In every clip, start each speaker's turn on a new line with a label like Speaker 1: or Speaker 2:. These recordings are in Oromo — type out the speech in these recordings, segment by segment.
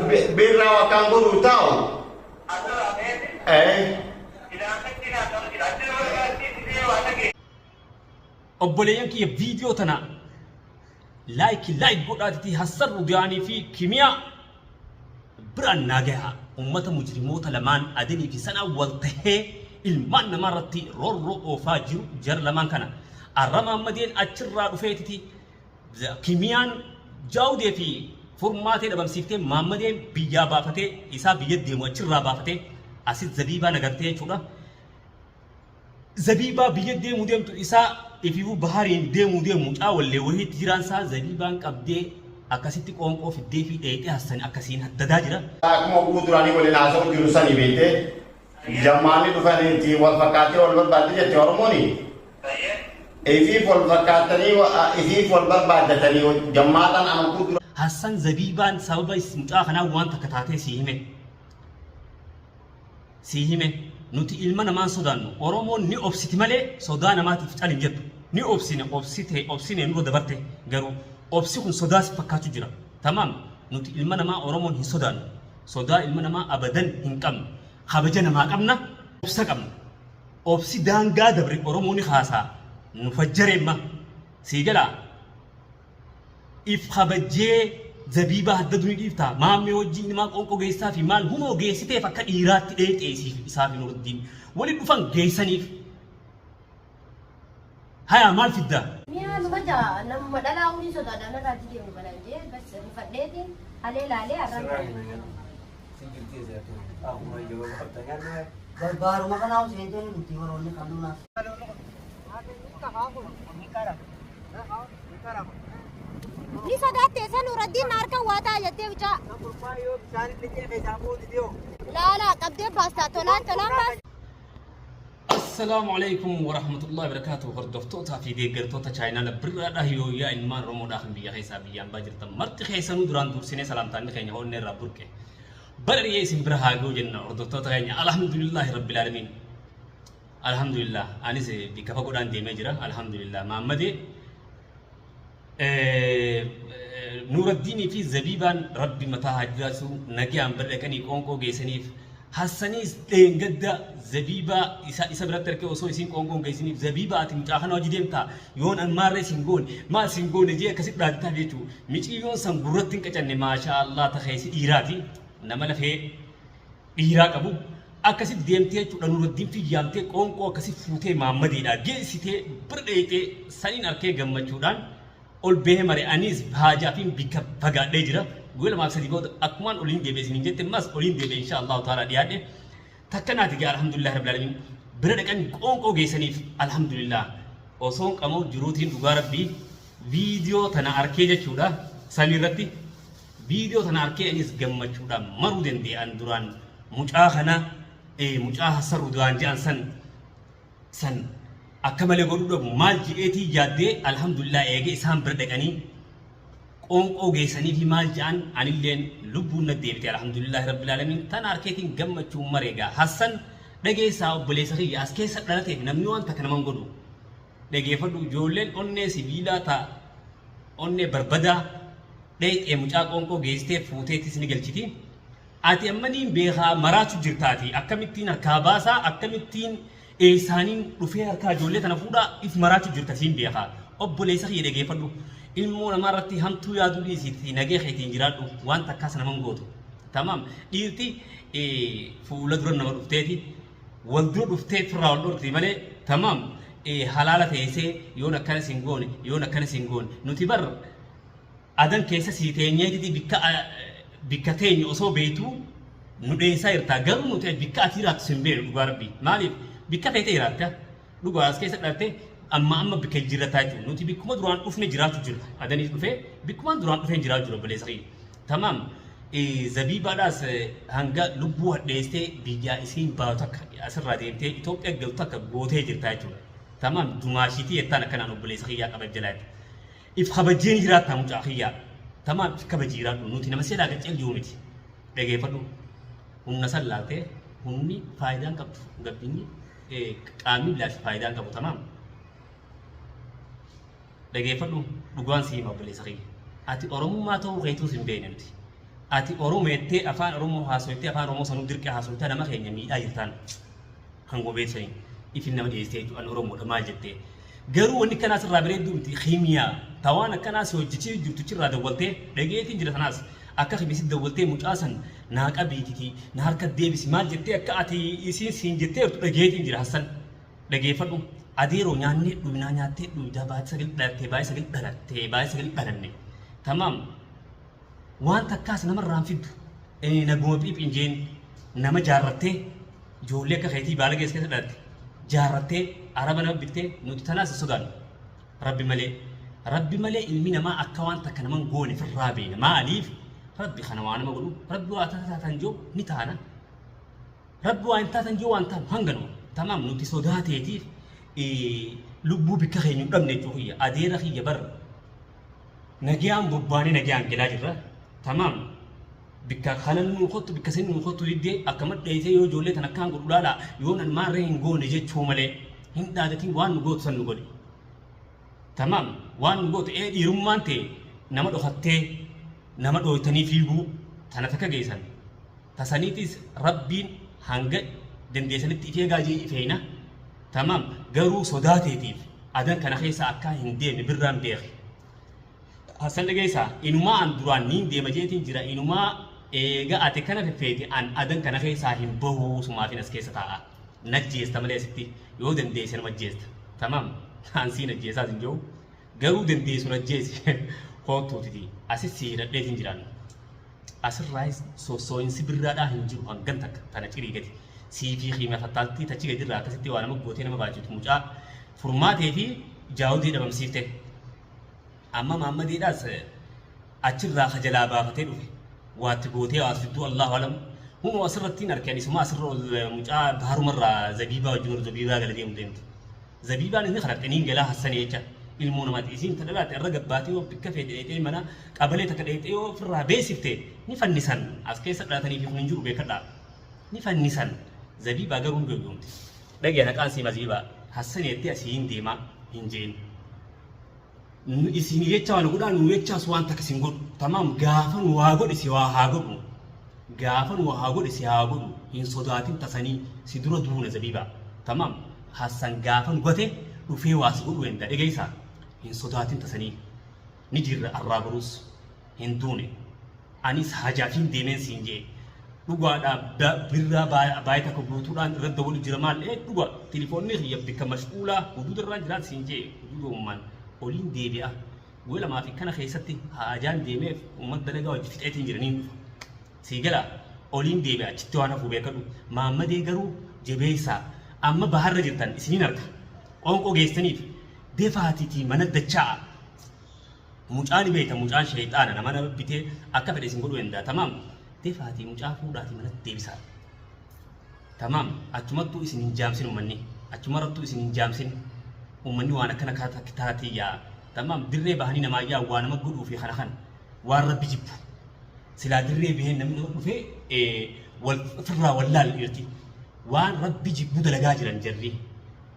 Speaker 1: Birraa akkaan godhu taa'u. Eh.
Speaker 2: Obboleeyyan kiyya, viidiyoo tana like like godhaatiti Hassan Rudiyaanii fi Kimiyaa biraan naa gahaa. Ummata mujrimoota lamaan Adenii fi Sanaa wal tahee ilmaan namaa irratti roorroo oofaa jiru jara lamaan kana. Arra Maammadeen achirraa dhufeetiti Kimiyaan Jaawudee fi Furmaatee dhabamsiiftee, Maammadeen biyyaa baafatee, isaa biyya deemu achirraa baafatee asit Zabiibaa nagartee jechuudha. Zabiibaa biyya deemuu deemtu isaa ififuu bahariin deemuu deemu mucaa wallee wahiitti jiraan isaa Zabiibaan qabdee akkasitti qoonqoo fiddee fi dheeyxee Hassani akkasiin haddadaa jira.
Speaker 1: Akkuma oguu duraanii waliin haasa'u jiru sanii beektee jammaanni dhufaniiti wal fakkaatee wal barbaadde jette Oromooni. Ifiif wal fakkaattanii, ifiif wal barbaaddatanii jammaataan an oguu dura.
Speaker 2: Hassan Zabiibaan sababa mucaa kanaa waan takka taatee sii hime. Sii hime, nuti ilma namaan sodaannu. Oromoon ni obsiti malee sodaa namaatiif cal hin jettu. Ni obsine, obsite, obsine nurra dabarte, garuu obsi kun sodaa si fakkaachuu jira. Tamaam, nuti ilma namaa Oromoon hin sodaannu. Sodaa ilma namaa abadan hin qabnu. Kabaja namaa qabna, obsa qabna. Obsi daangaa dabre Oromoo ni kaasaa. Nu fajjareemma. Sii galaa? If kabajjee Zabiibaa haddaduu ni dhiiftaa? Maammee wajjin ilmaa qoonqoo geessaa fi maal hunoo geessiteef akka dhiiraatti dheexee isiif isaa fi Nuuruddiin wali dhufan geessaniif. Hayaa, maal fiddaa?
Speaker 3: Mi'a numa jaa namuma dhalaa umrii sodaadhaan narraa deemu banaan jee bas rifadheetiin halee laalee har'aan.
Speaker 4: Barbaaruma kanaa seenteen nuti waroonni kan nunaaf.
Speaker 3: Ni sodaatte isa Nuuraddiin na harka waa ta'a jettee bicaa. Laalaa qabdee baastaa, tolaan tolaan baastaa.
Speaker 2: Assalaamu alaikum warahmatullahi wabarakatuh. Hordoftootaa fi deeggartoota chaayinaala Birraadha Hiyooyyaa, ilmaan Oromoodhaa kan biyya keessaa biyyaan baa jirtan marti keessanuu, duraan dursinee salaamtaanni keenya onnee irraa burqe bara dhiyee isin bira haa ga'u jenna. Hordoftoota keenya, alhamdulillahi rabbil aalamiin, alhamdulillah, anis bikka fagoodhaan deemee jira, alhamdulillah. Maammadee Nuuraddiinii fi Zabiibaan rabbi mataa haa jiraasu, nagayaan bira dhaqanii qoonqoo geessaniif. Hassaniis dheengadda Zabiibaa isa biratti argee osoo isiin qoonqoon geessiniif, "Zabiibaa, ati mucaa kana hojii deemtaa yoon an maarree sin goone maal sin goone" jee akkasitti dhaadataaf jechuu. Miciyyoon san gurratti hin qacanne, maashaa Allah, takeessi dhiiraati, nama lafee dhiiraa qabu. Akkasitti deemtee jechuudha, Nuuraddiin fiyyaamtee qoonqoo akkasitti fuutee Maammadeedha geessitee bira dheeyxee saniin arkee gammachuudhaan ol bahee mare. Anis haajaafiin bikka fagaadhee jira. Guyyaa lamaaf sadii booda akkumaan oliin deebi'e isiniin jette, ammas oliin deebi'e, insha Allahu ta'ala, dhiyaadhe takka naati gaa. Alhamdulillah rabbil alamin, bira dhaqan qoonqoo geessaniif, alhamdulillah. Osoon qamoo jiruutiin, dhugaa rabbii, viidiyoo tana arkee jechuudha. Samii irratti viidiyoo tana arkee anis gammachuudhaan maruu danda'e. An duraan mucaa kana, mucaa Hassan Rudaan jedhan san akka malee godhuu dhabu maal je'eetii yaaddee. Alhamdulillah, eege isaan bira dhaqanii qoonqoo geessanii fi maal je'an, anilleen lubbuun na deebite, alhamdulillah rabbil alamin. Tana arkeetiin gammachuun mareegaa. Hassan, dhageessaa obboleessa kiyya, as keessa dhalateef namni waan takka naman godhu. Dhageeffadhu, ijoolleen onnee sibiilaa ta'a, onnee barbadaa dheexee mucaa qoonqoo geessitee fuuteetis ni galchiti. Ati amma niin beekaa maraatu jirtaati. Akkamittiin harkaa baasaa, akkamittiin eessaaniin dhufee harkaa ijoollee tana fuudhaa if maraatu jirta, siin beekaa. Obboleessa kiyya, dhageeffadhu. Ilmoo namaa irratti hamtuu yaaduu dhiisiitii nagee keetiin jiraadhu, waan takkaas naman gootu. Tamaam, dhiirti fuula dura nama dhufteeti wal dura dhuftee firraa wal dhorkiti malee, tamaam, halaala teessee yoon akkana siin goone, yoon akkana siin goone, nuti bar Adan keessa sii teenyeetiti bikka bikka teenye osoo beektuu nu dheessaa jirta. Garuu nuti bikka ati jiraattu sin beeknu, dhugaa rabbii. Maaliif bikka feete jiraatta, dhugaa as keessa dhalatte, amma amma bikka jijjiirrataa jechuudha. Nuti bikkuma duraan dhufne jiraachuu jirra. Adaniis dhufee bikkumaan duraan dhufee jiraachuu jira, obboleessa kiyya. Tamaam, Zabiibaadhaas hanga lubbuu hadheessitee biyyaa isiin baatu akka asirraa deemtee Itoophiyaa galtu akka gootee jirta jechuudha. Tamaam, dumaashiitii jettaan akkanaan obboleessa kiyyaa qaba jalaati. If kabajjee ni jiraattaa, mucaa kiyyaa. Tamaam, if kabajii jiraadhu. Nuti nama seelaa qacceel jiru miti. Dhageeffadhu. Humna san laaltee humni faayidaan qabdu, gabbinni qaamni bilaash faayidaan qabu, tamaam. Dhageeffadhu, dhugaan si hima, obboleessa kiyya. Ati Oromummaa ta'uu keetuus hin beekne nuti. Ati Oromo jettee afaan Oromoo haasoytee afaan Oromoo sanuu dirqee haasoytaa nama keenya miidhaa jirtaan. Hangoo beeksanii ifin nama dhiyeessee jechuudha an Oromoodha maal jettee. Garuu wanni akkanaa sirraa bareedduu miti kiimiyaa tawaan akkanaa si hojjechii jirtu chirraa dawwaltee dhageetiin jira tanaas akka kimisi dawwaltee mucaa san naa qabiititi na harka deebisi maal jettee akka ati isiin siin jettee jirtu dhageetiin jira Hassan dhageeffadhu. Adeeroo nyaannee dhugnaa nyaattee dhugdaa baay'ee sagal dhalattee baay'ee sagal dhalattee baay'ee sagal dhalanne. Tamaam. Waan takkaas namarraa hin fiddu. Naguma phiiphi hin jeen nama jaarrattee ijoollee akka keetii baala keessa keessa dhalatte jaarrattee araba nama bittee nuti tanaas hin sodaannu. Rabbi malee. Rabbi malee ilmi namaa akka waan takka nama hin goone firraa beekna. Maaliif? Rabbi kana waa nama godhu rabbi waa taatan jiru ni taana. Rabbi waa hin taatan jiru waan taanu hanganuma. Tamaam nuti sodaa teetiif lubbuu bikka keenya hin dhabne jechuu kiyya. Adeera kiyya bar Nagayaan bobbaanee nagayaan gelaa jirra. Tamaam. Bikka kanan nuu kottu bikka sin nuu kottu diddee akkama dheeytee yoo ijoollee tan akkaan godhu laalaa yoon an maarree hin goone jechuu malee hin dhaadatin waan nu gootu san nu godhi. Tamaam. Waan nu gootu ee dhiirummaan tee nama dhokattee nama dhooytanii fiiguu tana takka geessan. Tasaniitis Rabbiin hanga dandeessanitti if eegaa jee ifeeyna. Tamaam. Garuu sodaa teetiif adan kana keessa akkaa hin deemne birraan beeki. Hassan dhageessaa inumaa an duraan niin deema jeetiin jira inumaa eega ati kana feffeete an adan kana keessaa hin bahuu sumaafin as keessa taa'a. Najjeesta malee asitti yoo dandeesse nama ajjeesta. Tamaam. An siin ajjeesaas hin jiru. Garuu dandeessu najjeesi. Koottuutiti. Asis si hidhadheetiin jiraan. Asirraayis sossoo'insi birraadhaa hin jiru hangan takka tana cirii gadi. Sii fi kiima fattaaltii tachi gadirraa akkasitti waa nama gootee nama baajjitu mucaa furmaatee fi jaawudee dhabamsiifte. Amma Maammadeedhaas achirraa ka jalaa baafatee dhufe waatti gootee as fidduu Allahu alam. Hunoo asirratti hin arke ani isuma asirra ol mucaa baarumarraa zabiibaa wajjin ol zabiibaa gala deemu deemte. Zabiibaan inni kalaqxe niin galaa hassanii jecha ilmoo namaati. Isiin ta dhalaate irra gabbaatee yoo bikka feete dheexee mana qabalee takka dheexee yoo ofirraa beeksifte ni fannisan. As keessa dhalatanii fi kun hin jiru beekadhaa. Ni fannisan. Zabiibaa garuu ni gowwoomti. Dhagee naqaan siima zabiibaa hassanii jettee asii hin deemaa hin jeen. Isin jecha waan godhaa nu jechaas waan takka isin godhu. Tamaam gaafa nu waa godhe si waa haa godhu. Gaafa nu waa godhe si haa godhu. Hin sodaatin tasanii si dura duuna zabiibaa. Tamaam Hassan gaafa nu gate dhufee waa si godhuu danda'a dhageessaa. Hin sodaatin tasanii. Ni jirra arraa boruus hin duune. Anis hajaafiin deemeen siin jee. Dhugaadha birraa baay'ee takka guutuudhaan irratti dawwalu jira maal ee dhuga tilifoonni kiyya bikka mashquulaa huduuda irraan jiraan siin jee huduuda ummaan oliin deebi'a. Guyya lamaa fi kana keessatti haajaan deemeef uummata dalagaa hojii fixeetiin jira niin dhufa. Sii galaa oliin deebi'a achitti waan hafuu beekadhu. Maammadee garuu jabeessaa amma baharra jirtan isiniin arga. Qoonqoo geessaniif defaatiitii mana dachaa'a. Mucaa ni beekta mucaan sheyxaana nama nama bitee akka fedhe isin godhuu danda'a tamaam defaatii mucaa fuudhaatii manatti deebisaa tamaam achumattuu isin hin jaamsin ummanni achumarrattuu isin hin jaamsin ummanni waan akkana taatii yaa tamaam dirree bahanii namaa yaa waa nama godhuu fi kana kana waan rabbi jibbu silaa dirree bahee namni nama dhufee wal firraa wallaal dhiirti waan rabbi jibbu dalagaa jiran jarri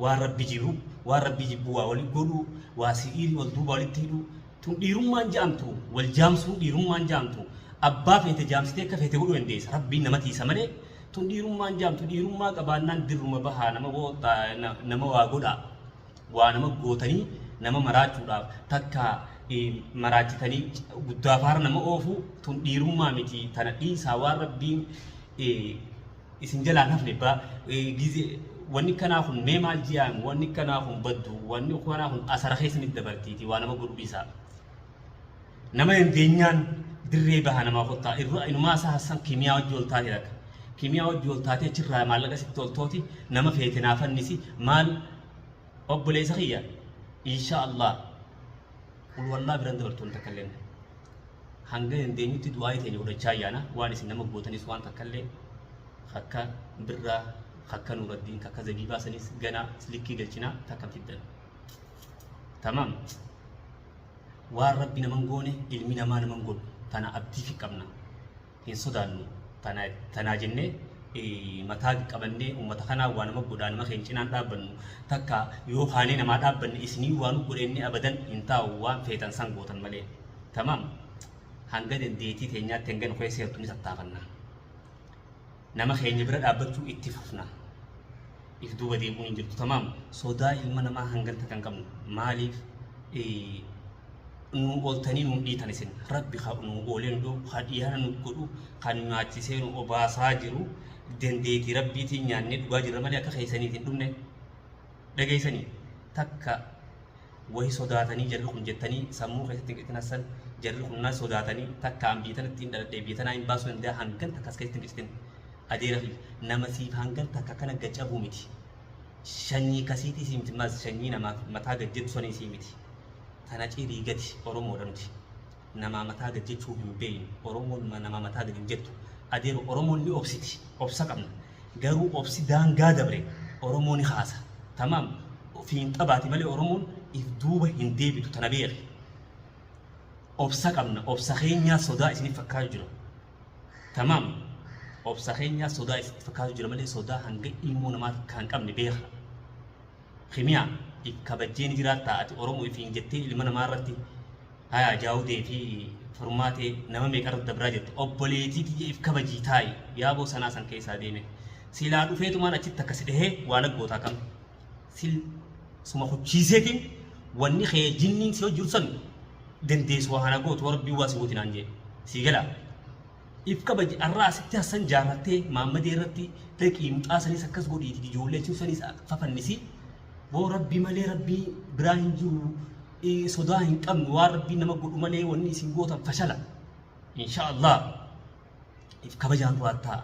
Speaker 2: Waan Rabbi jibu, waan Rabbi jibbu waa wali godhuu, waa si'iirii wal duuba walitti hidhuu, tun dhiirummaan ja'amtu, wal jaamsuun dhiirummaan ja'amtu, abbaa feete jaamsitee akka feete godhuu dandeessa, Rabbiin nama tiisa malee, tun dhiirummaan ja'amtu, dhiirummaa qabaannaan dirruma bahaa nama gootaa, nama waa godhaa, waa nama gootanii nama maraachuudhaaf takka maraachitanii guddaafaara nama oofuu, tun dhiirummaa miti, tana dhiisaa waan Rabbiin isin jalaa hin hafne ba gize wanni kanaa kun mee maal ji'aan wanni kanaa kun baddu wanni kanaa kun asara keessanitti dabartiiti waa nama godhu dhiisaa nama dandeenyaan dirree baha namaa kottaa irra inumaa isaa hassan kimiyaa wajji ol taate takka kimiyaa wajji ol taatee achirraa maallaqa sitti oltooti nama feete naa fannisi maal obboleessa kiyya insha Allah qul wallaa biran dabartuun takka illee Hanga dandeenyutti du'aa'ii teenya godhachaa yaana. Waan isin nama gootanis waan takkallee kakka Birraa, kakka Nuuraddiin, kakka Zabiibaa sanis ganaa likkii galchinaa takka hin fiddan. Tamaam. Waan Rabbi naman goone ilmi namaa naman godhu. Tana abdii fi qabna. Hin sodaannu. Tana tanaa jennee mataa qabannee ummata kanaa waa nama godhaa nama keenya cinaan dhaabbannu takka yoo kaanee namaa dhaabbanne isinii waa nu godhe inni abadan hin taa'u waan feetan san gootan malee. Tamaam. Hanga dandeettii teenyaatti hanga nu keessa jirtu ni tattaafanna. Nama keenya bira dhaabbachuu itti fufna. If duuba deebi'uun hin jirtu. Tamaam sodaa ilma namaa hangan takka hin qabnu. Maaliif nu ooltanii nuun dhiitan isin. Rabbi ka nu oolee nu dhuu, ka dhiyaana nu godhu, kan nu nyaachisee nu obaasaa jiru dandeettii Rabbiitiin nyaannee dhugaa jirra malee akka keessaniitiin dhumne. Dhageessanii takka wahi sodaatanii jarri kun jettanii sammuu keessatti hin qixitin Hassan jarri kun na sodaatanii takka an biyya tanatti hin dhaladhe biyya tanaa hin baasuu danda'a hangan takka as keessatti hin qicitin adeera kiyya nama siif hangan takka akkana gad cabuu miti shanyii kasiitii sii miti maas shanyii namaaf mataa gad jettu sanii sii miti tana cirii gati Oromoodha nuti namaa mataa gad jechuu hin beeynu Oromoon namaa mataa gad hin jettu adeero Oromoon ni obsiti obsa qabna Garuu obsi daangaa dabre Oromoo ni kaasa. Tamaam fiinxa baati malee Oromoon if duuba hin deebitu tana beeki. Obsa qabna obsa keenyaa sodaa isiniif fakkaatu jira. Tamaam obsa keenyaa sodaa isiniif fakkaatu jira malee sodaa hanga ilmoo namaa takka hin qabne beeka. Kimiyaa if kabajjee ni jiraattaa ati Oromo ifiin jettee ilma namaa irratti haya Jaawudee fi Furmaatee nama meeqa irratti dabraa jirta obboleetii tiyya if kabajii taa'i yaaboo sanaa san keessaa deeme silaa dhufeetumaan achitti akka si dhehee waan aggootaa kam sil suma kuchiiseetiin wanni kee jinniin si hojjiru san dandeessu waa hana gootu rabbii waa si gooti naan jee sii galaa If kabaji arraa asitti hassan jaarrattee maammadee irratti dhaqii mucaa sanis akkas godhiiti ijoollee achuu sanis fafannisi boo rabbi malee rabbii biraa hin jiru sodaa hin qabnu waan rabbii nama godhu malee wanni isin gootan fashala insha Allah if kabajaan duraattaa.